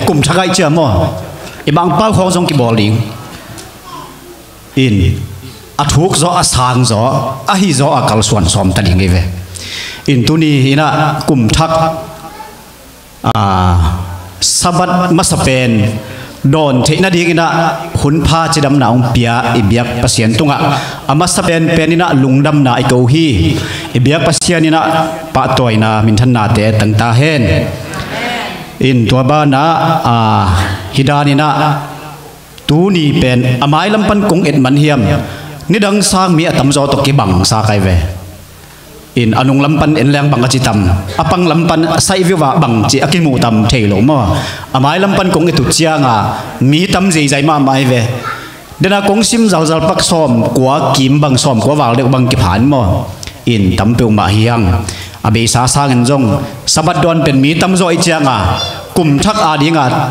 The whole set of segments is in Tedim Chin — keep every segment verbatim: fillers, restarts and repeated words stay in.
kum thak aih ciang maw, i mangpau khawng zong kibawl ding. In a thuk zaw, a sang zaw, ahi zaw a kalsuan sawm ta ding hi ve. In tuni hi inah kum thak, aa, Sabbath masa pen dawn theih nading inah hun pha cidamna hong pia i biak Pasian tungah a masa penpen inah lungdamna i ko hi. I biak Pasian inah pahtawina minthannate tang ta hen. In tua banah, aa, hi dan inah tuni pen a mailam pan kong et man hiam, nidang sang mi a tamzaw tawh kibangsa kai ve. In a nunglam pan en leng bang a ci tam, a panglam pan saih viuva bang ci a kimuh tam thei lo maw. A mailam pan kong et uh cianga mi tam zeizai mahmah hi ve. Dena kong sim zalzal pak sawm kua kim bang, sawm kua val deuh bang kiphan maw. In tam peuhmah hi hang. A beisa sangin zong Sabbath dawn pen mi tamzaw i cianga kum thak adinga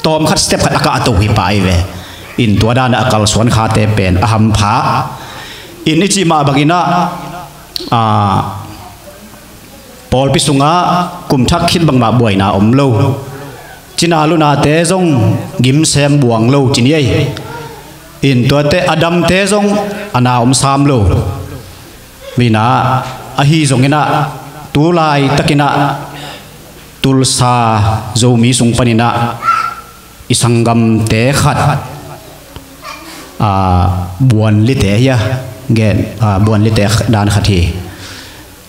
tawm khat step khat a kahto hi pah hi ve. In tua dana a kalsuan khate pen a hampha. In i cih mah banginah, aa, pawlpi sungah kum thak khit bangmah buaina om lo. Cina lunate zong gimsem buang lo ci ni ei. In tuate a damte zong a na om sam lo. Mina ahi zonginah tulai takinah Tulsa Zomi sung paninah i sanggamte khat, aa, buanlite hi a, gen, aa, buanlite dan khat hi.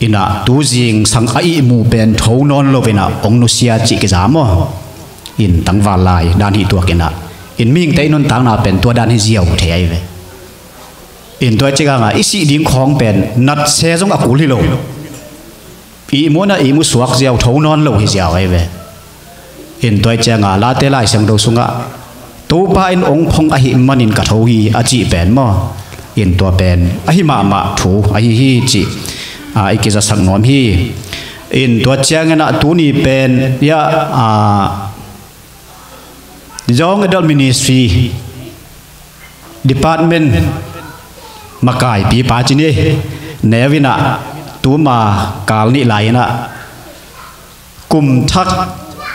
Inah tuzing sang a ihmu pen tho nawn lo inah hong nusia cih kiza maw. In tangval lai dan hi tuak inah. In mihingte i nuntakna pen tua dan hi ziau thei ahi ve. In tua i ci ganga i sih ding khawng pen natse zong a kul hi lo. Ihmu na ihmu suak ziau tho nawn lo hi ziau ahi ve. In tua i cianga Late Lai Siangtho sungah Topa in hong phong ahih manin ka tho hi a cih pen maw. In tua pen ahi mahmah thu ahi hi cih, aa, i kizasak nuam hi. In tua cianginah tuni pen ia, aa, Young Adult Ministry Department makaipipa ci ni, neu inah tuma kal nih lai inah kum thak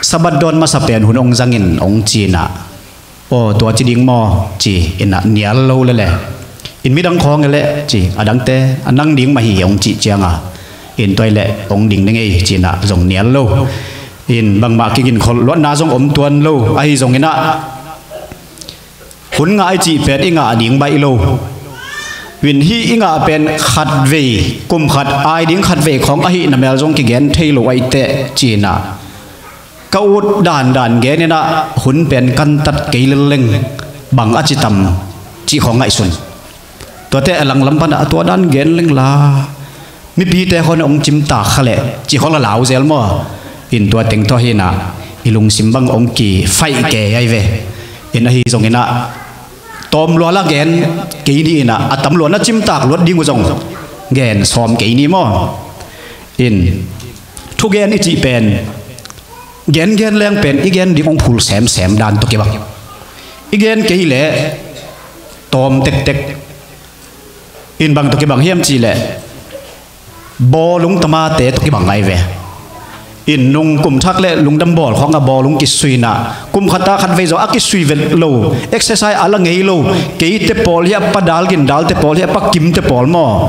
Sabbath dawn masa pen hun hong zangin hong ci inah, aw tua ci ding maw ci inah nial lo lele. In midang khawng e leh ci, a dangte a nang ding mah hi hong cih cianga, in tua i leh hong ding ni ngei ci inah zong nial lo. In bangmah kiginkholh luatna zong om tuan lo ahi zonginah hun ngah i cih pen i ngah ding baih lo. Win hih i ngah pen khatvei, kum khat ai ding khatvei khawng ahih namel zong kigen thei lo aih teh ci inah ka ut dandan gen inah hun pen kantat kei lelleng bang a ci tam cih khawng ngaihsun. Tuate a langlam panah a tua dan gen lengla mipite khawng hong cimtak kha leh cih khawng la lau zel maw. In tua teng tawh hinah i lungsim bang hong kifaih kei ahi ve. In ahi zonginah tawm luala gen kei ni inah a tam luana cimtak luat ding uh zong gen sawm kei ni maw. In thugen i cih pen gengen leng pen i gen ding hong phul semsem dan tawh kibang. I gen kei leh tawm tektek. In bang tawh kibang hiam cihleh bawlung tamate tawh kibang ahi ve. In nung kum thak le lungdam bawl khawngah bawlung kisuina kum khata khatvei zaw a kisui vet lo, exercise a la ngei lo, keite pawl hi a pa dal gindalte pawl hi a pa kimte pawl maw.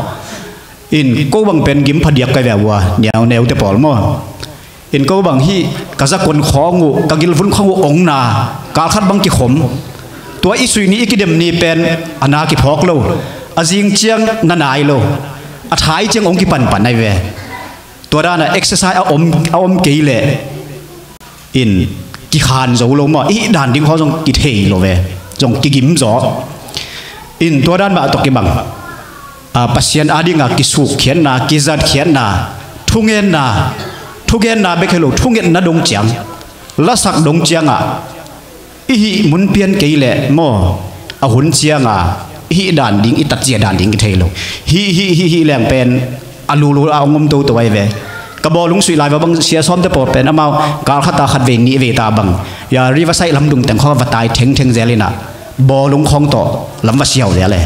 In ko bang pen gim phadiak ka ve ua niauneute pawl maw. In ko bang hih ka zakon khawng uh ka gilvun khawng uh ongna kalkhat bang kikhom. Tua i suih ni i kidem ni pen a na kiphawk lo, a zing ciang na nai lo, a thai ciang ong kipanpan ahi ve. Tua dana exercise a om, a om kei leh in kikhan zo lo maw, i hih dan ding khawng zong kithei lo ve, zong kigim zaw. In tua dan mah tawh kibang a, Pasian adinga kisukkhiatna, kizatkhiatna, thungenna, thugenna bek hi lo, thungetna dong ciang, lasak dong ciangah i hih mun pian kei leh maw, a hun cianga i hih dan ding, i tatzia dan ding kithei lo. Hih hih hih hih leng pen a lulu a ong om toto ahi ve. Ka bawlung suih lai va bang sia sawmte pawl pen amau kalkhata khatvei nihvei ta bang, ya, riverside lamdung teng khawng va tai thengtheng zel inah bawlung khawng tawh lam va siau zel e.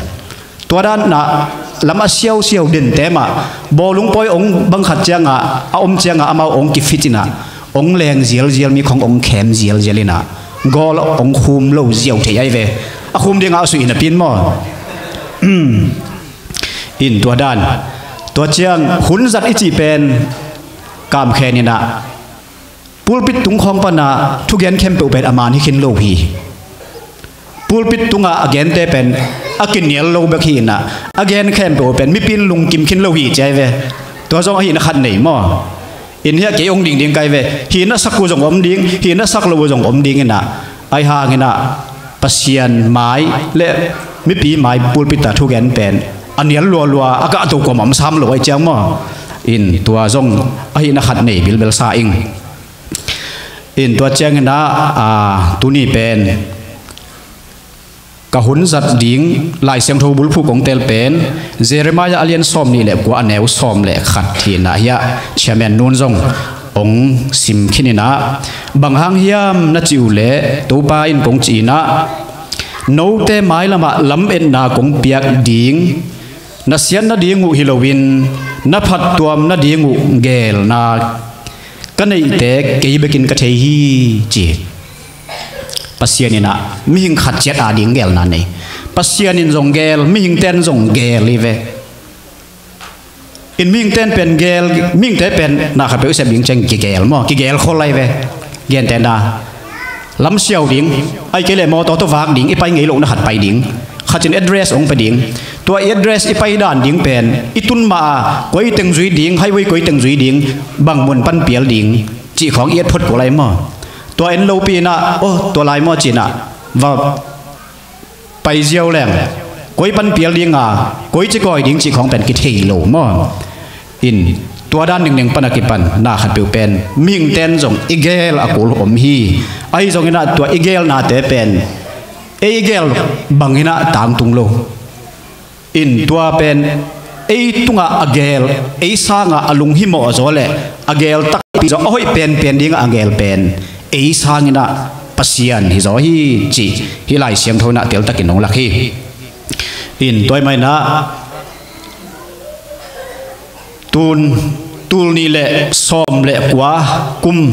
Tua danah lam a siausiau dente mah bawlung pawi ong bang khat cianga a om cianga amau ong kifit inah ong leng zialzial, mi khong ong khem zialzial inah, gawl ong khum lo ziau thei ai ve. A khum dingah a suih inah pin maw? In tua dan, tua ciang hun zat i cih pen kamkhen inah, pulpit tung khawng panah thugen khempeuh pen a man hi khin lo hi. Pulpit tungah a gente pen a kinial lo bek hi inah, a gen khempeuh pen mipi in lungkim khin lo hi ci ai ve. Tua zong ahi na khat nei maw? In hiah kei ong ding ding kai ve. Hi na sak uh zong om ding, hi na sak lo uh zong om ding inah, ai hang inah Pasian mai le mipi mai pulpit ah thugen pen a nial lualua, a kahto kuamah om sam lo ai ciang maw? In tua zong ahi na khat nei bilbel sa ing. In tua ciang inah, a, tuni pen ka hun zat ding Lai Siangtho bulphuh kong tel pen Jeremiah a lian sawm nih le kua, a neu sawm le khat hi inah, hiah chairman nun zong ong sim khin inah, bang hang hiam na cih uh leh Topa in kong cih inah, note mailamah lametna kong piak ding, na siat nading uh hi loin na phattuam nading uh geelna ka neihte kei bekin ka thei hi, ci. Pasian inah mihing khat ciat a ding geelna nei. Pasian in zong geel, mihingte in zong geel hi ve. In mihingte in pen geel, mihingte pen na khat peuh i sep ding ciang kigeel maw, kigeel khol ai ve. Gente na lam siau ding, ai kei leh mawtaw tawh vak ding, i pai ngei loh na khat pai ding, khat in address ong pe ding. Tua i address i pai dan ding pen i tun mah a koi teng zui ding, highway koi teng zui ding, bang mun pan pial ding cih khawng i et phot kul ai maw? Tua en lopi inah, oh, tua lai maw ci inah va pai ziau leng, koi pan pial ding a, koi ci kawi ding cih khawng pen kithei lo maw? In tua dan ningneng pan a kipan na khat peuh pen mihingte in zong i geel a kul om hi. Ahi zong inah tua i geelnate pen ei i geel bang inah tangtung lo. In tua pen ei tungah a geel, ei sangah a lunghimawh zaw le a geel takpi zaw, a hoih penpen dingah a geel pen ei sang inah Pasian hi zaw hi, cih hih Lai Siangtho inah teltakin hong lak hi. In tua ahih man inah tun tul nih le sawm le kua kum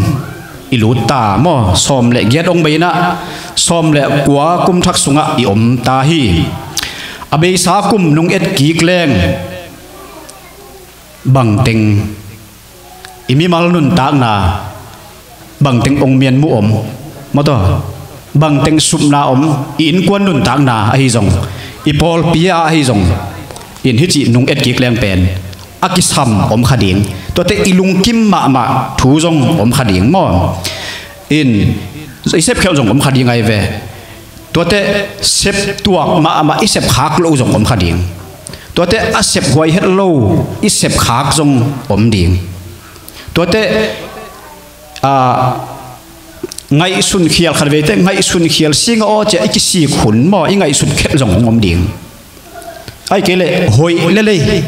i lut ta maw? Sawm le giat ong bei inah sawm le kua kum thak sungah i om ta hi. A beisa kum nung et kik leng bangteng i mimal nuntakna, bangteng ong mianmuh om, maw taw, bangteng supna om, i innkuan nuntakna ahi zong, i pawlpi ah ahi zong, in hih cih nung et kik leng pen a kisam om kha ding. Tuate i lungkim mahmah thu zong om kha ding maw? In i sepkhialh zong om kha ding ai ve. Tuate sep tuak mahmah i sep khak loh zong om kha ding. Tuate a sep huai het lo i sep khak zong om ding. Tuate, a, ngaihsun khial khat veite, ngaihsun khial sing a aw cia i kisik hun maw, i ngaihsut khelh zong hong om ding. Ai kei leh hoih lel ei,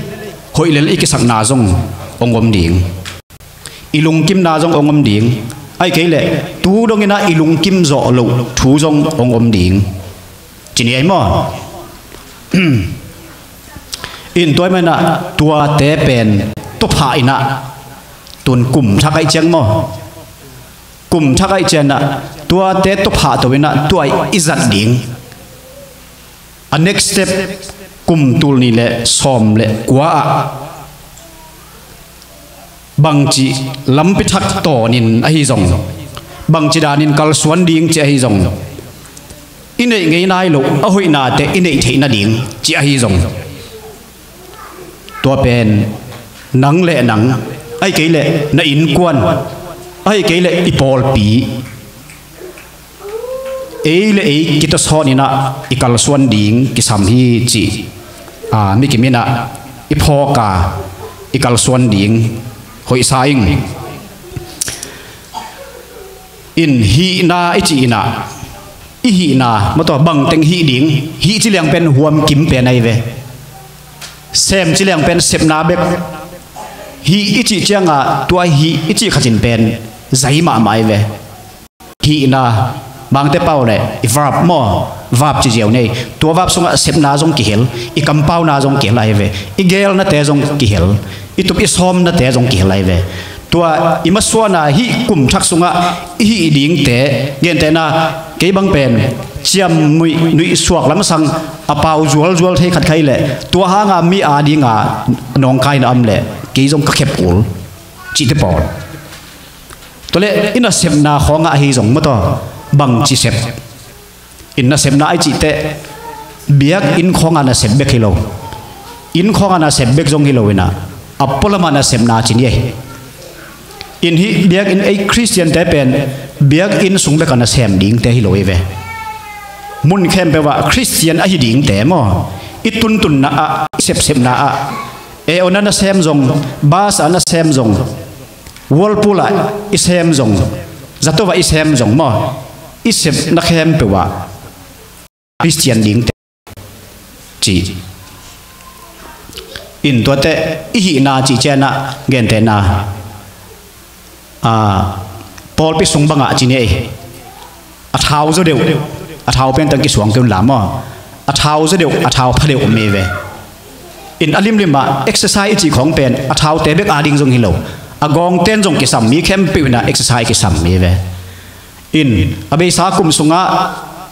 hoih lel i kisakna zong hong om ding. I lungkimna zong hong om ding. Ai kei leh tu dong inah i lungkim zawh loh thu zong hong om ding. Ci ni ai maw? In tua ahih man inah tuate pen tawphah inah tun kum thak aih ciang maw? Kum thak aih ciang inah tuate tawphah to inah tua i zat ding. A next step, kum tul nih le sawm le kua ah bangci lampi thak tawnin ahi zong, bangci danin kalsuan ding ci ahi zong, i neih ngei nai loh a hoihnate i neih theih nading ci ahi zong, tua pen nang le nang, ahi kei leh na innkuan, ahi kei leh i pawlpi, ei le ei kitasawn inah i kalsuan ding kisam hi cih, a, mikim inah i phawk a i kalsuan ding hoihsa ing. In hihna i cih inah, i hihna, maw taw, bangteng hih ding, hih ci liang pen huam kim pen ahi ve. Sem ci liang pen sepna bek. Hih i cih ciangah tua hih i cih khatin pen zai mahmah ahi ve. Hihna, Mangte pau le i verb maw, verb ci ziau nei. Tua verb sungah sepna zong kihel, i kampauna zong kihel ahi ve. I geelnate zong kihel, i tup i sawmnate zong kihel ahi ve. Tua i masuana hih kum thak sungah i hih dingte, gentehna, kei bang pen ciam nuih, nuih suak lamsang a pau zualzual thei khat khai leh tua hanga mi a dinga nawngkaina om leh kei zong ka khep kul cihte pawl. Tua leh i nasepna khawngah ahi zong maw taw, bangci sep. In nasepna ai cihteh biakinn khawnga nasep bek hi lo. Inn khawnga nasep bek zong hi lo inah a pualamah nasepna ci ni ei. In hih biakinn ei Khristiante pen biakinn sung beka nasem dingte hi lo ei ve. Mun khempeuh ah Khristian ahi dingte maw, i tuntunna ah, i sepsepna ah, eona nasem zong, bus ah nasem zong, Whirlpool ah i sem zong, zato ah i sem zong maw, i sepna khempeuh ah Khristian dingte ci. In tuate i hihna cih cianah gentehna, a, pawlpi sung bangah ci ni ei. A thau zaw deuh, a thau pen tang kisuang kei un la maw. A thau zaw deuh, a thau pha deuh om ei ve. In a limlim ah exercise i cih khawng pen a thaute bek ading zong hi lo. A gawngten zong kisam, mi khempeuh inah exercise kisam mi ve. In a beisa kum sungah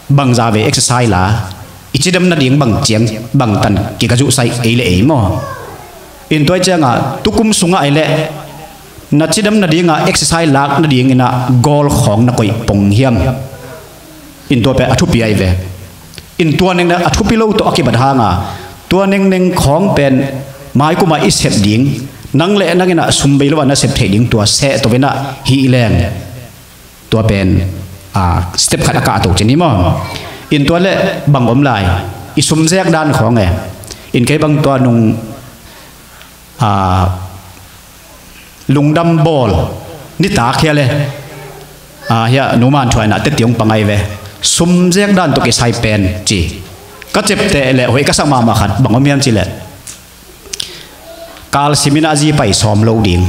bangzah vei exercise la, i cidam nading bang ciang bangtan kika zuhsaih ei le ei maw. In tua ciangah tukum sungah ei leh na cidam nadingah exercise lak nading inah goal khawng na koih pong hiam? In tua pen a thupi ahi ve. In tua nengneng a thupi lo tawh a kibat hanga tua nengneng khawng pen maikumah i sep ding, nang le nang inah sum bei lo a na sep theih ding tua seh to inah hih leng tua pen, a, step khat a kah to ci ni maw. In tua le bang om lai, i sum zek dan khawng e. In kei bang tua nung, a, lungdam bawl nitak hia le, a, hia numan thuaina teti hong pangai ve. Sum zek dan tawh kisai pen ci ka cepteh le hoih ka sak mahmah khat bang om hiam ci le, kal simin a zi pai sawm lo ding,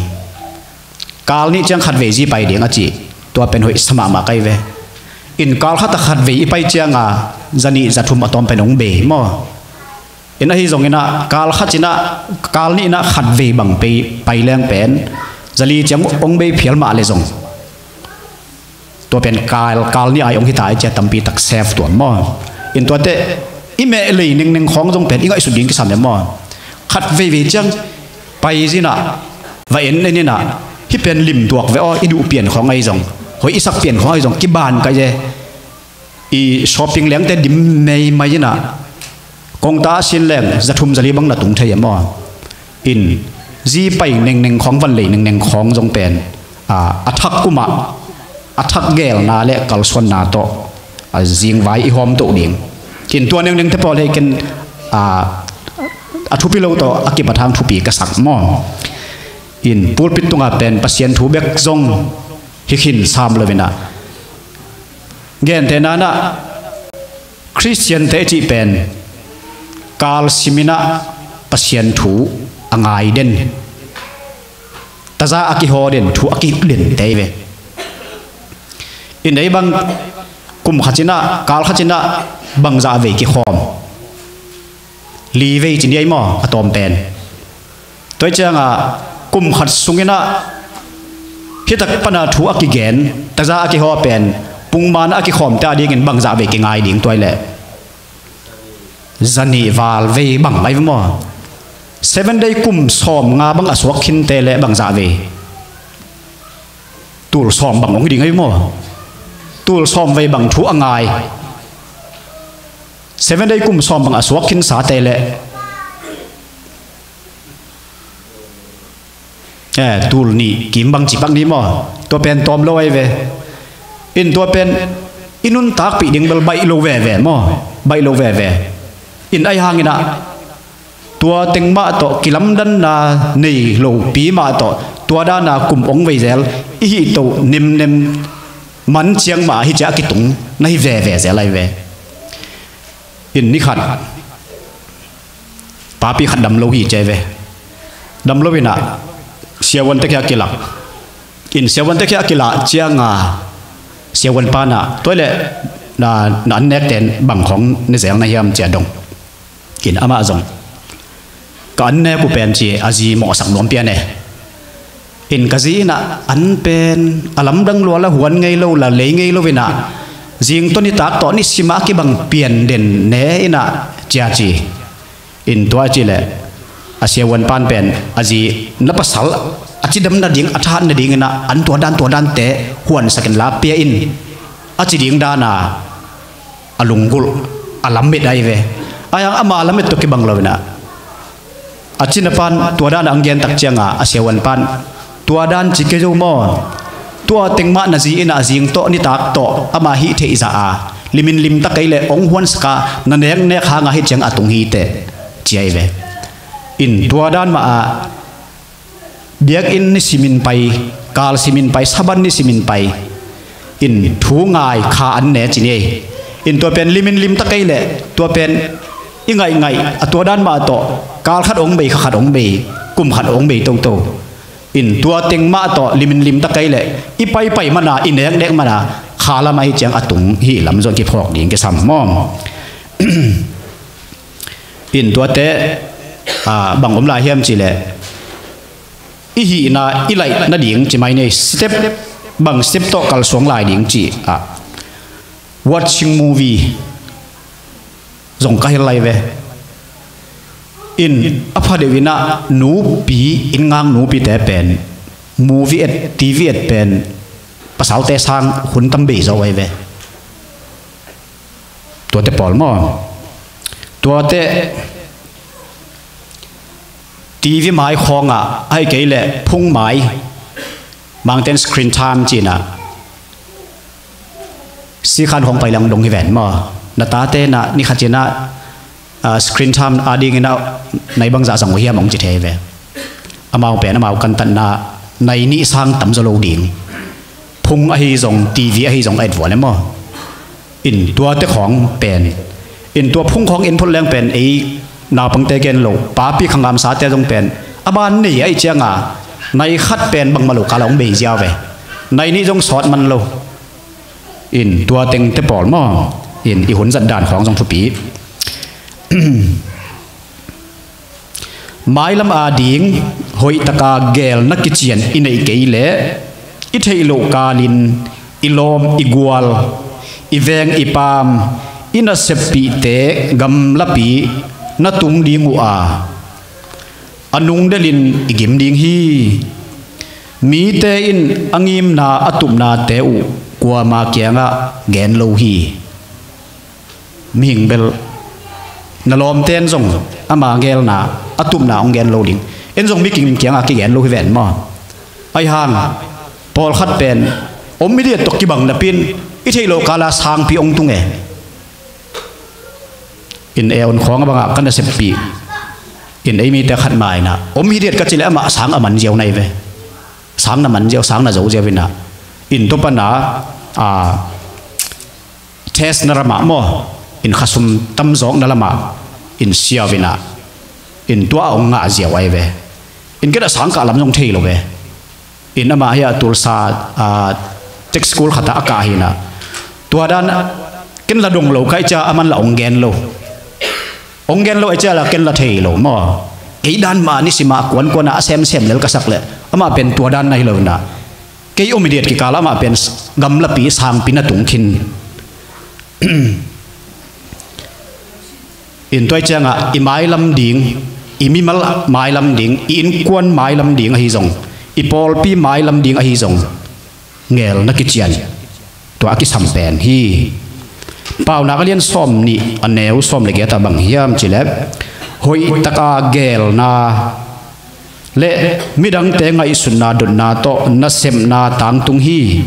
kal nih ciang khat vei zi pai ding a ci. Tua pen hoih sa mahmah kai ve. In kal khat a khat vei i pai cianga zanih zathum a tawm pen hong bei maw. In ahi zong inah kal khat inah, kal nih inah khat vei bang pei pai leng pen zali ciang hong bei phial mah le zong tua pen kal, kal nih ai hong hita i cia tampi tak save tuam maw. In tuate i meh lei nengneng khawng zong pen i ngaihsut ding kisam e maw. Khat veivei ciang pai zinah va en en inah hih pen lim tuak ve aw, i duh pian khawng ahi zong, hoih i sak pian khawng ahi zong kiban kai e. I shopping lengte dim meimai inah kongta a sin leng zathum zali bang na tung thei e maw. In zi pai nengneng khawng, van lei nengneng khawng zong pen, a, a thak kumah a thak gelna le kalsuanna tawh, a, zingvai i hawm toh ding. In tua nengnengte pawl hei ken, a, a thupi lo tawh a kipat hang thupi ka sak maw. In pulpit tungah pen Pasian thu bek zong hi khin sam lo inah gentehna inah Khristiante i cih pen kal simin ah Pasian thu a ngai den, taza a kihaw den, thu a kihuk den te hi ve. In ei bang kum khat cinah, kal khat cinah bangzah vei kikhawm? Li vei ci ni ei maw, a tawm pen. Tua hi cianga kum khat sunginah hitak pana thu a kigen, taza a kihaw pen pungman a kikhawmte a dingin bangzah vei kingai ding tua hi leh? Zanih val vei bang mai maw? Seven day kum sawm nga bang a suak khinte leh bangzah vei? Tul sawm bang hong ding ahi maw? Tul sawm vei bang thu a ngai? Seven day kum sawm bang a suak khinsate leh, eh, tul nih kim bang cipak ni maw? Tua pen tawm lo ahi ve. In tua pen i nuntakpih ding bel baih lo veve maw? Baih lo veve. In ahi hanginah tua teng mah tawh kilamdanna nei lopi mah tawh tua dana kum hong vei zel i hih toh nemnem man ciang mah hi ciah a kitung na hi veve zel ahi ve. In ni khat papi khat dam lo hi ciah ahi ve. Dam lo inah siavuante khia kilak. In siavuante khia kilak cianga siavuan panah tua hi leh na, na an nekten bang khawng ne zel na hiam ciah dong. In amah zong ka an nek uh pen ci a zi mawhsak nuam pian e. In ka zi in ah an pen a lamdang lua la huan ngei lo la lei ngei lo in ah, zing tawh nitak tawh nisim ah a kibang pian den ne in ah cia ci. In tua ci leh a siavuan pan pen a zi na pasal a cidam nading a thahat nading in ah an tua dan tua dante huansak in la pia in a ci ding dan a a lunggulh a lamet ahi ve. Ahi hang ama lamet tawh kibang lo in ah a cina pan tua dan a ang gen tak ciang a a siavuan pan tua dan ci kei zo maw? Tua teng mah na zi in ah a zing tawh nitak tawh ama hih theih zah a limin limta kei leh ong huansak a na neknek hang a hih ciang a tung hi teh ci ahi ve. In tua dan mah a biakinn nisimin pai, kalsimin pai, Sabbath nisimin pai in thu ngai kha an ne ci ni. In tua pen limin limta kei leh tua pen i ngaih ngaih a tua dan mah tawh kal khat ong bei, kha khat ong bei, kum khat ong bei toto. In tua teng mah tawh limin limta kei leh i paipai mana i neknek mana kha lam ahi ciang a tung hi lam zong kiphawk ding kisam maw? In tuate bang om lai hiam ci leh i hihna i laih nading ci mai nei step bang step tawh kalsuang lai ding ci a watching movie zong ka hel lai ve. In a pha deuh in ah nupi inn ngang nupite pen movie et TV et pen pasalte sang hun tam bei zo ahi ve. Tuate pawl maw? Tuate TV mai khawngah ahi kei leh phung mai mangten screen time cinah sikhan khawng pai lang dong hi ven maw? Na tate na nikhat cinah screen time a dinginah nai bangzah zang uh hiam hong ci thei ve. Amau pen amau kantatna nai nih sang tam zaw lo ding. Phung ahi zong TV ahi zong a et vual e maw? In tuate khawng pen in tua phung khawng in phot leng pen ei naupangte gen lo papi khangamsate zong pen a ban nei ahi cianga nai khat pen bangmah lo kala hong bei ziau ve. Nai nih zong sawt man lo. In tua tengte pawl maw? In i hun zat dan khawng zong thupi. Mailam ading hoihtaka gelna kician i neih kei leh i theih loh kalin i lawm i gual i veng i paam i naseppihte gamlapi na tung ding uh a a nungdelin i gim ding hi. Mite in a ngimna a tupnate uh kuama kiangah gen lo hi. Mihing bel na lawmte in zong ama gelna a tupna hong gen lo ding. En zong mikim kiangah kigen lo hi ven maw? Ahi hang pawlkhat pen om idiat tawh kibang napin i theih loh kala sangpi hong tung e. In e on khawng a bangah ka naseppih in ei mite khat ma inah om idiat ka cileh amah sang a man ziau nai ve. Sang na man ziau sang na zo ziau inah in tua pana a test na ramah maw? In khasum tamzawkna lamah in siau inah in tua a hong ngah ziau ahi ve. In keta sangkah lam zong thei lo ve. In amah hi a tulsa tech school khatah a kah hinah tua dan ken la dong lo ka i cia a man la hong gen lo. Hong gen lo a cia la ken la thei lo maw? Ei dan mah nisimah kuankuanah a semsem lel ka sak leh amah pen tua dan na hi lo inah kei om idiat kikal amah pen gamlapi sangpi na tung khin. In tuai ciangah i mailam ding i mimal mailam ding i innkuan mailam ding ahi zong i pawlpi mailam ding ahi zong ngel na kician tua a kisam pen hi. Paunak a lian sawm nih a neu sawm le giatah bang hiam cileh hoihtaka gelna le midangte ngaihsutna dotna tawh nasepna tangtung hi.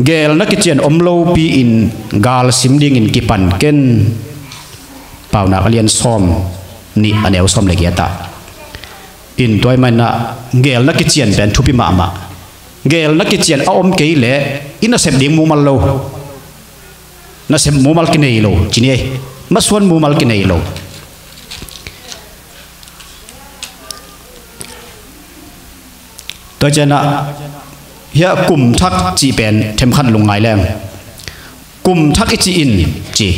Geel na kician om lopi in galsim dingin kipan ken. Paunak a lian sawm nih a neu sawm le giatah in tuai manah geel na kician pen thupi mahmah. Geel na kician a om kei leh i nasep ding mumal lo. Nasep mumal kinei lo cini ei masuan mumal kinei lo. Tua cianah hiah kum thak cih pen themkhat lungngai leng kum thak i cih in ci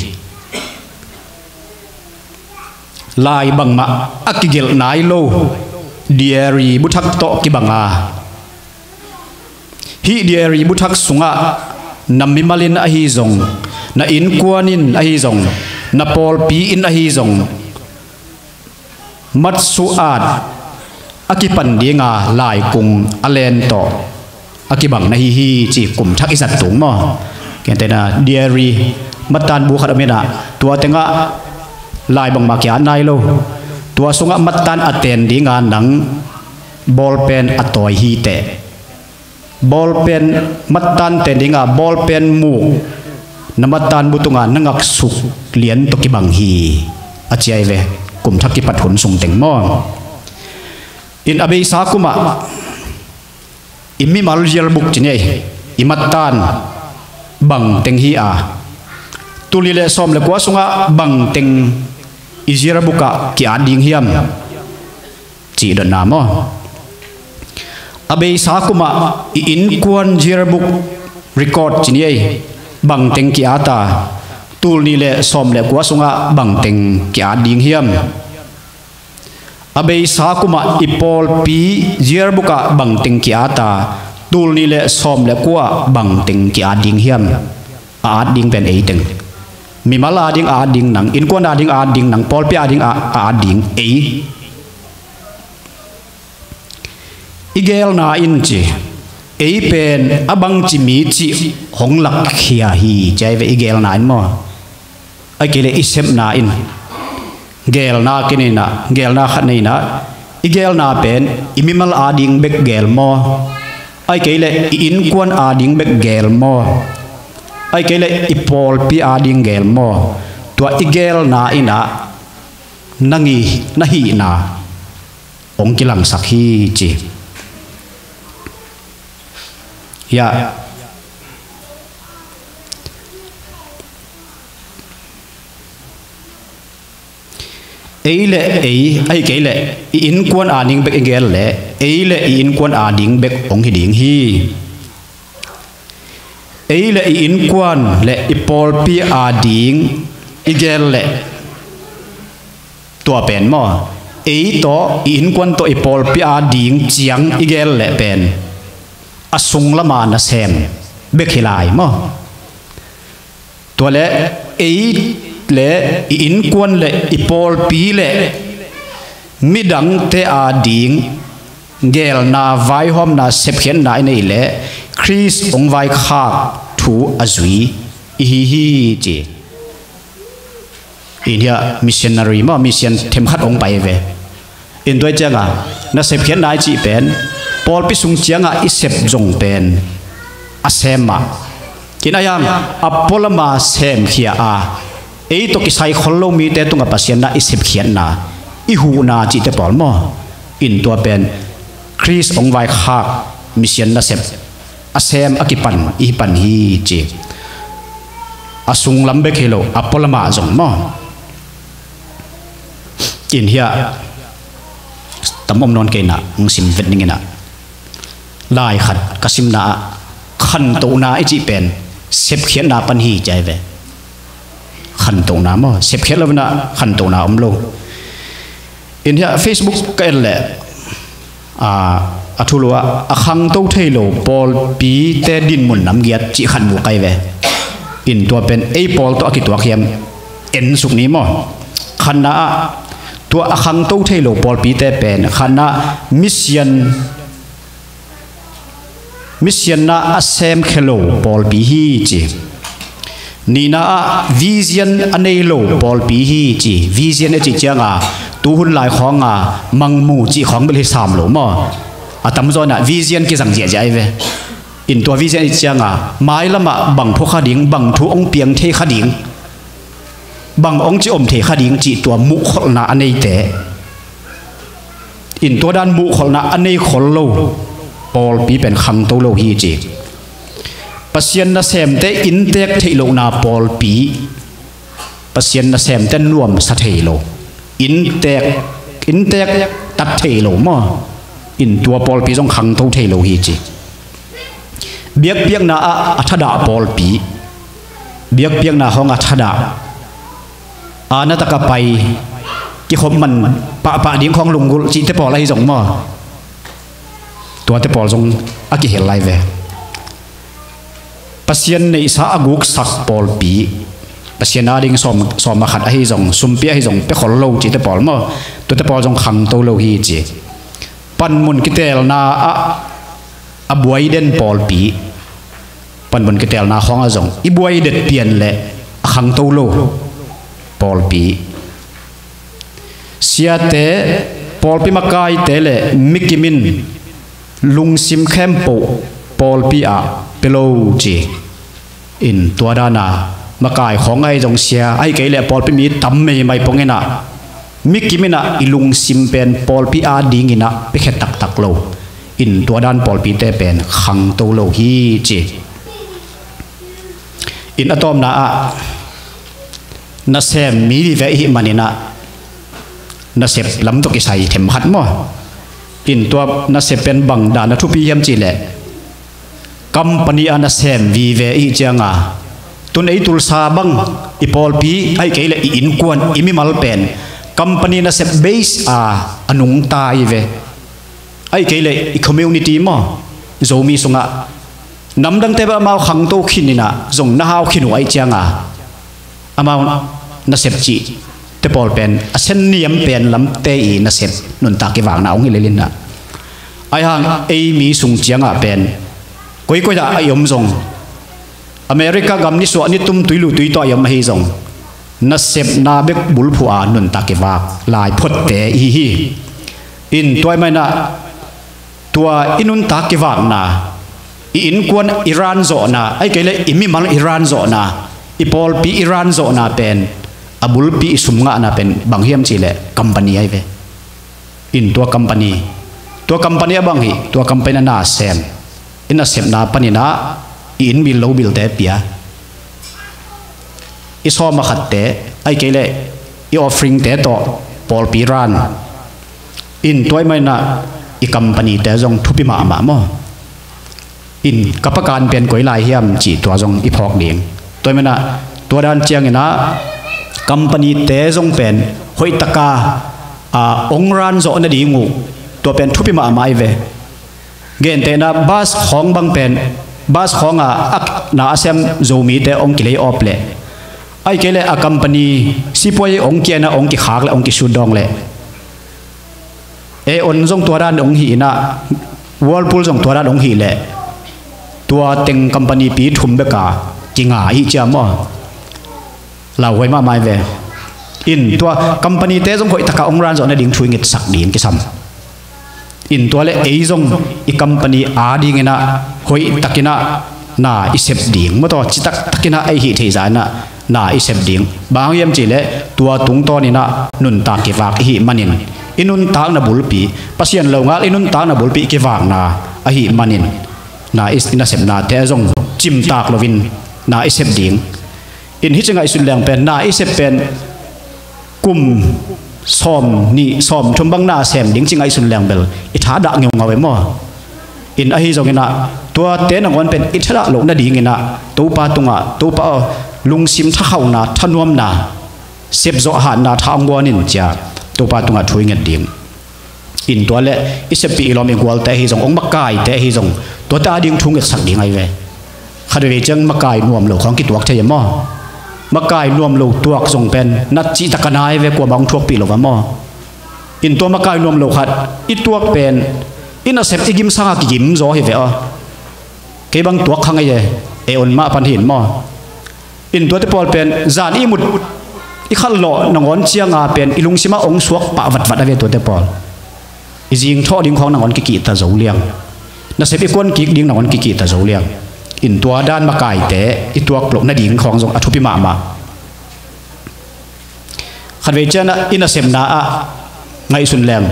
lai bangmah a kigelh nai lo. Diary bu thak tawh kibanga Hih diary buthak sungah na mimal in ahi zong, na innkuan in ahi zong, na pawlpi in ahi zong, matsuat a kipan dinga laikung a len tawh a kibang na hi hi ci kum thak i zat tung maw? Kentena diary mattan bu khat om inah tua tengah lai bangmah kia nai lo. Tua sungah mattan a ten dinga nang bawlpen a tawi hi teh. Bawlpen mattan ten dinga bawlpen muk na mattan bu tunga na ngaksuk lian tawh kibang hi a ciai ve. Kum thak kipat hun sung teng maw? In a beisa kumah i mimal yearbook ci ni ei, i mattan bang teng hi a, tul nih le sawm le kua sungah bang teng i yearbook ah ki-at ding hiam? Cih dotna maw? A beisa kumah i innkuan yearbook record ci ni ei, bang teng ki-at a, tul nih le sawm le kua sungah bang teng ki-at ding hiam? A beisa kumah i pawlpi yearbook ah bang teng ki-at a, tul nih le sawm le kua bang teng ki-at ding hiam? A at ding pen ei teng. Mimal a ding a at ding nang, innkuan a ding a at ding nang, pawlpi a ding a, a at ding ei. I gelna in ci, ei pen a bangci mi cih hong lakkhia hi ci ai ve. I gelna in maw? Ai kei le i sepna in. Gelna kei nei inah, gelna khat nei inah, i gelna pen i mimal a ding bek gel maw? Ai kei le i innkuan a ding bek gel maw? Ai kei le i pawlpi a ding gel maw? Tua i gelna inah na ngi, na hihna hong kilangsak hi ci. Hiah ei le ei, ai kei le i innkuan a ding bek i gel le ei le i innkuan a ding bek hong hi ding hi. Ei le i innkuan le i pawlpi a ding i gel le tua pen maw? Ei tawh i innkuan tawh i pawlpi a ding ciang i gel le pen a sung lama nasem bek hi lai maw? Tua le ei le i innkuan le i pawlpi le midangte a ding gelna, vaihawmna, sepkhiatna i nei le Khrist hong vaikhak thu a zui i hi hi ci. In hiah missionary maw, mission themkhat hong pai ve. In tua i cianga na sepkhiatna i cih pen pawlpi sung cianga i sep zong pen a sem mah. In a hiang a pualama semkhia a ei tawh kisai khol lo mite tungah Pasian na i sepkhiatna, i huhna cihte pawl maw? In tua pen Khrist hong vaikhak mission nasep a sem a kipan i hi pan hi ci. A sunglam bek hi lo, a pualamah zong maw? In hiah tam om nawn kei inah hong sim vet ning inah, lai khat ka simna ah khantohna i cih pen sepkhiatna pan hi ci ai ve. Khantohna maw? Sepkhiat lo inah khantohna om lo. In hiah Facebook ka et leh a, a thulu ah a khangto thei lo pawlpite dinmun namgiat cih khat mu kai ve. In tua pen ei pawl tawh a kituak hiam? En suk ni maw? Khatna ah tua a khangto thei lo pawlpite pen khatna ah mission mission na a semkhia lo pawlpi hi ci. Nihna ah vision a nei lo pawlpi hi ci. Vision a cih cianga tuhun lai khawnga mangmu cih khawng bel hi sam lo maw? A tamzaw inah vision kizang ziahziah ai ve. In tua vision a cih cianga mailamah bang phukha ding, bang thu hong piang thei kha ding, bang hong ci om thei kha ding cih tua muhkholhna a neite. In tua dan muhkholhna a nei khol lo pawlpi pen khangto lo hi ci. Pasian nasemte inntek theih lohna pawlpi, Pasian nasemte nuamsa thei lo, inntek, inntek tat thei lo maw? In tua pawlpi zong khangto thei lo hi ci. Biakpiakna ah a thadah pawlpi, biakpiakna hong a thadah, a na taka pai, kikhop man pahpah ding khawng lunggulh cihte pawl ahi zong maw? Tuate pawl zong a kihel lai ve. Pasian neihsa a guksak pawlpi, Pasian ading sawm, sawm a khat ahi zong, sumpi ahi zong, pia khol lo cihte pawl maw, tuate pawl zong khangto lo hi ci. Panmun kitelna ah a buai den pawlpi, panmun kitelna khawngah zong i buai det pian le a khangto lo pawlpi, siate, pawlpi makaite le mikim in lungsim khempeuh pawlpi ah pia lo ci. In tua dana makai khawng ahi zong, sia ahi kei le pawlpi mi tam meimai pong inah, mikim inah i lungsim pen pawlpi ading inah piakhia taktak lo. In tua dan pawlpite pen khangto lo hi ci. In a tawpna ah nasem mi vive ihi maninah nasep lam tawh kisai themkhat maw. In tua nasep pen bang dan a thupi hiam cihleh, company a nasem vive ihi cianga, tun ei Tulsa bang i pawlpi ahi kei le i innkuan, i mimal pen company nasep base a a nungta hi ve. Ahi kei le i community maw, Zomi sungah namdangte bang amau khangto khin inah zong na hau khin uh ahi cianga, amau nasep cihte pawl pen a sen niam pen lamte i nasep nuntak kivakna hong hi lel inah. Ahi hang ei mi sung ciangah pen koikoi ah a i om zong, America gam nisuah nitum tuilu tuitawh a i om ahi zong, nasepna bek bulphuh a nuntak kivak lai photte ihi hi. In tua ahih maninah tua i nuntak kivakna, i innkuan i ran zawhna, ahi kei le i mimal i ran zawhna, i pawlpi i ran zawhna pen a bulpi i sum ngahna pen bang hiam cihleh company ahi ve. In tua company, tua company a bang hi, tua company a nasem, i nasepna paninah i inn bil lo bilte pia, i sawm a khatte, ahi kei le i offeringte tawh pawlpi ran. In tua ahih maninah i companyte zong thupi mahmah maw. In ka pakan pen koi lai hiam cih tua zong i phawk ding. Tua ahih maninah tua dan cianginah companyte zong pen hoihtaka a ong ran zawh nading uh, tua pen thupi mahmah ahi ve. Gentehna bus khawng bang pen, bus khawng a ak na a sem Zomite ong kilei awp leh, ahi kei le a company sipuai ong kiana ong kikhak le ong kisut dawng leh, Aeon zong tua dan ong hi inah, Whirlpool zong tua dan ong hi leh, tua teng company pi thum beka kinga hi ciam aw. Lauhuai mahmah hi ve. In tua companyte zong hoihtaka ong ran zawh nading thu i ngetsak ding kisam. In tua le ei zong i company adinginah hoihtakinah na i sep ding, mawtaw citaktakinah ei hih theihza inah na i sep ding. Bang hang hiam cihleh tua tungtawninah nuntak kivak ihi manin, i nuntakna bulpi, Pasian lo ngal i nuntakna bulpi kivakna ahi manin, na i, i nasepnate a zong cimtak loin na i sep ding. In hih ci ngaihsut leng pen na i sep pen kum sawm nih sawm thum bang na sem ding ci ngaihsun leng bel i thadah ngeungau e maw. In ahi zonginah tuate nangawn pen i thadah loh nadinginah Topa tungah, Topa aw, lungsim thakhauhna, thanuamna, sepzawh hatna tha hong guan in cia Topa tungah thu i nget ding. In tua le i seppih i lawm i gualte ahi zong, hong makaite ahi zong, tuate ading thu ngetsak ding ahi ve. Khat veivei ciang makai nuam lo khawng kituak thei e maw? Makai nuam lo tuak zong pen na cihtak a nai ve, kuamah hong thuakpih lo va maw? In tua makai nuam lo khat i tuak pen i nasep i gim sanga kigim zaw hi ve aw. Kei bang tuak kha ngei e, Aeon mah pan hin maw? In tuate pawl pen zan i mut i khalh lawh nangawn cianga pen i lungsimah hong suak pah vatvat a ve tuate pawl. I zingthawh ding khawng nangawn kikihta zo liang. Nasep i kuan kik ding nangawn kikihta zo liang. In tua dan makaite i tuak loh nading khawng zong a thupi mahmah. Khat vei cianah i nasepna ah ngaihsun leng,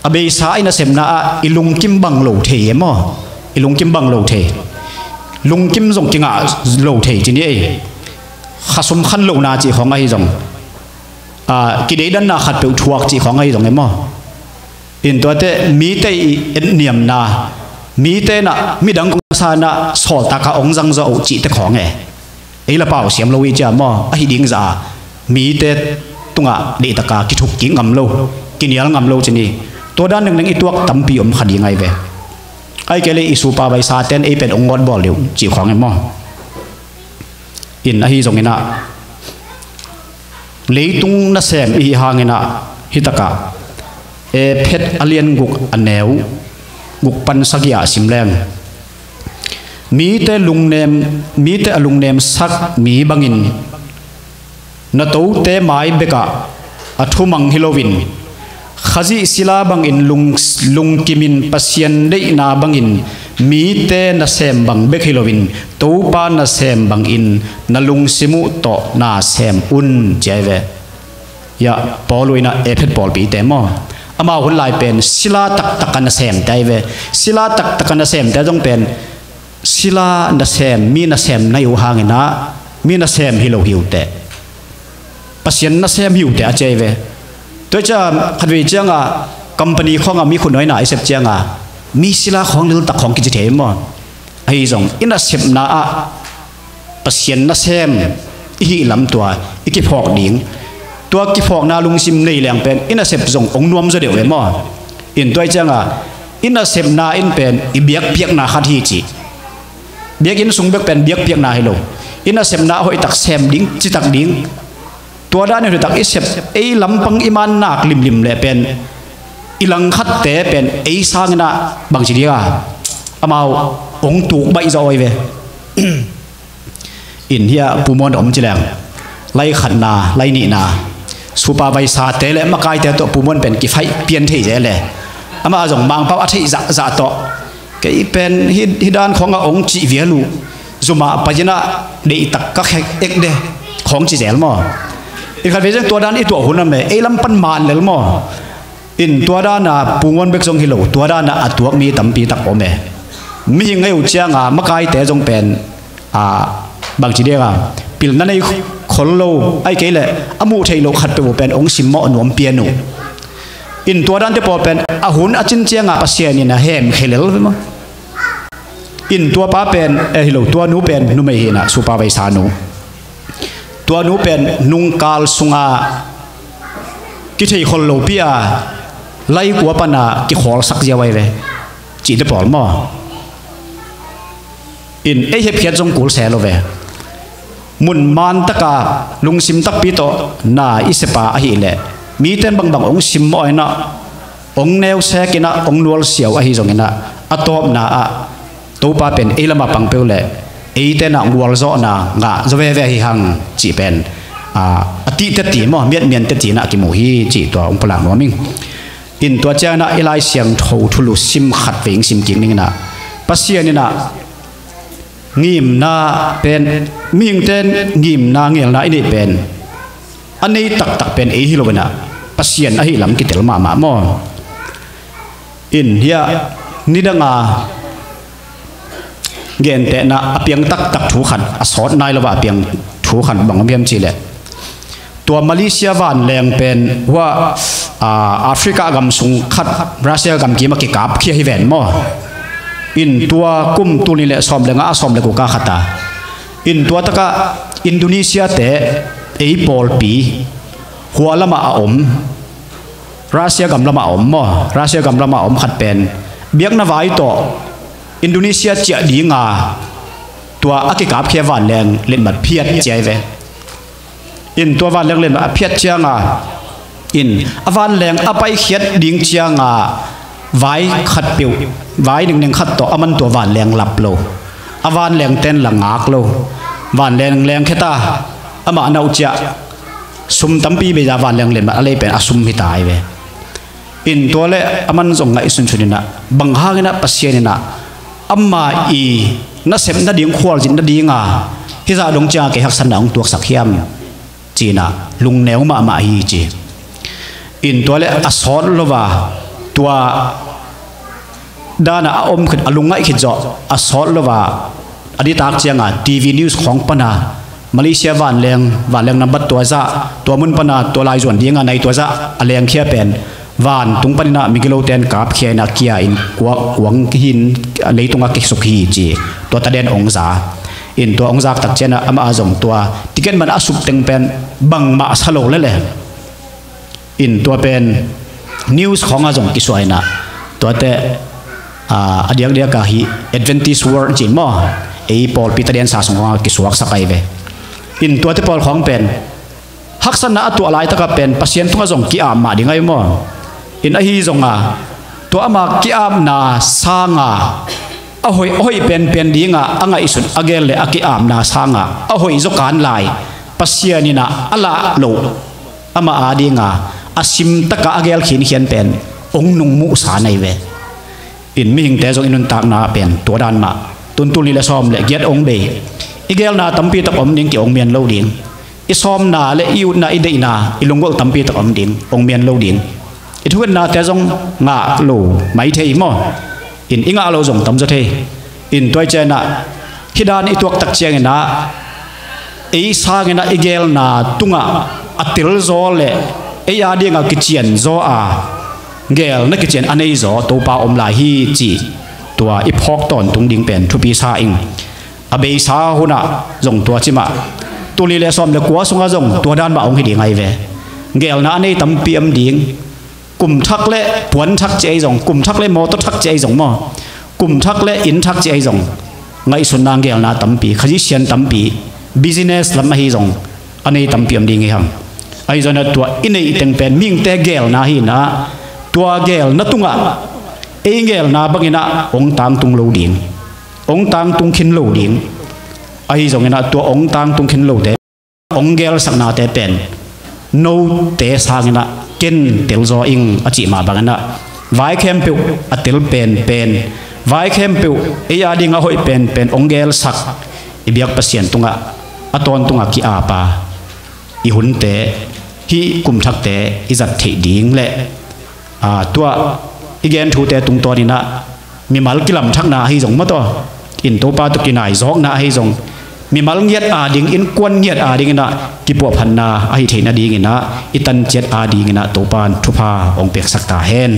a beisa i nasepna ah i lungkim bang lo thei e maw? I lungkim bang lo thei. Lungkim zong kingah lo thei ci ni ei. Khasum khan lohna cih khawng ahi zong, a, kideidanna khatpeuh thuak cih khawng ahi zong e maw? In tuate mite i etniamna, mite inah midang kong sanah sawltakah hong zangzaw uh cihte khawng e. Ei la pau siam lo i cia maw? Ahi ding zah a mite tungah deihtaka kithuk kik ngam lo, kinial ngam lo ci ni. Tua dan nengneng i tuak tampi om kha ding ahi ve. Ahi kei le i supa baisa ten ei pen hong ngawt bawl deuh cih khawng e maw? In ahi zongin ah, leitung nasem i hih hangin ah, hih takah Efesa a lian guk a neu guk pan sagih ah sim leng, mite lungnem, mite a lungnemsak mi bangin na tote mai bekah a thumang hi loin, Khazih sila bangin lung, lungkimin Pasian deihna bangin mite nasem bang bek hi loin, Topa nasem bangin na lungsim uh tawh na sem un, ci ahi ve. Ya, Paul uh in ah Efesa pawlpite maw, amau hun lai pen sila taktak a nasemte ahi ve. Sila taktak a nasemte zong pen sila nasem, mi nasem na hi uh hangin ah, mi nasem hi lo hi uh teh, Pasian nasem hi uh teh a ci ahi ve. Tua hi ciang khatvei ciangah company khawngah mi khutnuaina i sep ciangah mi sila khawng liltak khawng kici thei maw. Ahi zong i nasepna ah Pasian nasem i hih lam tua i kiphawk ding, tua kiphawkna lungsim nei leng pen i nasep zong hong nuam zaw deuh ve maw. In tua hi ciangah i nasepna in pen i biakpiakna khat hi ci. Biakinn sung bek pen biakpiakna hi lo. I nasepna a hoihtak sem ding, citak ding. Tua dan in hoihtak i sep, ei lampang i mannak limlim leh pen i langkhatte pen ei sangin ah bangci ding a, amau hong tuk baih zaw ahi ve. In hiah Pu Muan a om ci leng, lai khatna, lai nihna, supervisor-te le makaite tawh Pu Muan pen kifaih pian thei zel e. Amah zong Mangpau a theih zahzah tawh, kei pen hih, hih dan khawngah hong cih vial uh, zumah pai-in ah deihtak ka khek ek de, khawng ci zel maw. I khatvei ciang tua dan i tuah hun a me, ei lam pan man lel maw. In tua dana Pu Muan bek zong hi lo, tua dana a tuak mi tampi tak om e. Mihing ahi uh cianga makaite zong pen, a, bangci dinga pilna nei khol lo, ahih kei leh a muh theih loh khatpeuh uh pen hong simmawh nuam pian uh. In tua dante pawl pen a hun a cin cianga Pasian in a hemkhia lel ve maw. In tua pa pen, eh, hi lo, tua nu pen numei hi-in ah, supervisor nu. Tua nu pen nungkal sunga kithei khol lopi a, laikua pana kikhawlsak ziau ahi ve, cihte pawl maw. In ei hepkhiat zong kul se lo ve. Mun man taka lungsim takpi tawh na i sepa ahih leh, mite in bangbang hong simmawh in ah, hong neusek in ah, hong nualsia uh ahi zongin ah, a tawpna ah Topa pen ei lamah pang peuh leh eite in ah gualzawhna ngah zaw veve hi hang cih pen, a, a tihte ti maw, miatmiante ti in ah kimu hi cih tua hong pulak nuam ing. In tua ciangin ah i Lai Siangtho thulu sim khatvei ing sim kik ning in ah, Pasian in ah ngimna pen, mihingte in ngimna ngelna i neih pen a nei taktak pen ei hi lo in ah, Pasian ahih lam kitel mahmah maw. In hiah nidanga gentehna a piang taktak thu khat, a sawt nai lo a a piang thu khat bang om hiam cih leh, tua Malaysia vanleng pen hua, a, Africa gam sung khat, Russia gam kim a kikapkhia hi ven maw. In tua kum tul nih le sawm le nga a sawm le guk a khat a, in tua takah Indonesia-te ei pawlpi hua lamah a om, Russia gam lamah a om maw, Russia gam lamah a om khat pen biakna vai tawh Indonesia ciah dinga tua a kikapkhia vanleng letmat phiat ci ahi ve. In tua vanleng letmat a phiat cianga, in a vanleng a paikhiat ding cianga vai khatpeuh, vai nengneng khat tawh aman tua vanleng lap lo, a vanlengte in la ngak lo. Vanleng leng kheta, amah na uh ciah, sum tampi beija vanleng letmat a lei pen a sum hi ta ahi ve. In tua le aman zong ngaihsunsun in ah, bang hangin ah Pasian in ah ama i nasep nading, khualzin nadinga hizah dong cianga kei haksatna hong tuaksak hiam ci-in ah lungneu mahmah hi ci. In tua le a sawt lo a, tua dana a om khit, a lungngaih khit zawh a sawt lo a, a nitak cianga TV news khawng pana Malaysia vanleng, vanleng nambat tua zah, tua mun pana tua laizuan dinga nai tua zah a lengkhia pen vantung panin ah migilote in kapkhia in ah kia in kuak kuang hin, leitungah kisuk hi ci. Tua taden hong za. In tua hong zak tak ciangin ah amah a zong tua ticket man a suk teng pen bangmah sa lo lele. In tua pen news khawngah zong kisuah in ah, tuate, a, a diakdiaka hih Adventist World ci maw, ei pawlpi taden sa sung khawngah kisuaksak ahi ve. In tuate pawl khawng pen haksatna a tuah laitakah pen Pasian tungah zong ki-ap mah ding ahi maw? In ahi zonga tua ama ki-apna sanga a hoih, a hoih penpen dinga a ngaihsut a gel le a ki-apna sanga a hoih zaw kan lai Pasian inah a lah loh ama adinga a simtaka a gel khinkhian pen hong nungmuhsa nei ve. In mihingte zong i nuntakna pen tua dan mah. Tun tul nih le sawm le giat hong bei, i gelna tampi tak om ding, ki hong mian lo ding. I sawmna le i utna, i deihna, i lunggulh tampi tak om ding, hong mian lo ding. I thukhenate zong ngah lo mai thei maw? In i ngah lo zong tamzaw thei. In tua hi cianah hih dan i tuak tak cianginah ei sanginah i gelna tungah a telzaw le ei adingah kicianzaw a gelna kician a neizaw Topa om lai hi cih tua i phawk tawntung ding pen thupi sa ing. A beisa hunah zong tua ci mah. Tul nih le sawm le kua sungah zong tua dan mah hong hi ding ahi ve. Gelna a nei tampi om ding. Kum thak le puan thak ci ahi zong, kum thak le mawtaw thak ci ahi zong maw, kum thak le inn thak ci ahi zong, ngaihsutna gelna tampi, Khazih sian tampi, business lam ahi zong a nei tampi om ding hi hang. Ahi zongin tua i neih teng pen mihingte gelna hi inah tua gelna tungah ei gelna banginah hong tangtung lo ding, hong tangtung khin lo ding. Ahi zonginah tua hong tangtung khin lote hong gelsaknate pen note sanginah ken telzaw ing a cih mah banginah vai khempeuh a tel penpen, vai khempeuh ei ading a hoih penpen hong gelsak i biak Pasian tungah a tawntungah ki-apa i hunte, hih kum thakte i zat theih ding le, aa, tua i gen thute tungtawninah mimal kilamthakna ahi zong maw, tua in Topa tawh kinaizawkna ahi zong, mimal ngiat ading, innkuan ngiat adinginah kipuahphatna ahi theih nadinginah i tanciat adinginah Topa in thupha hong peksak ta hen.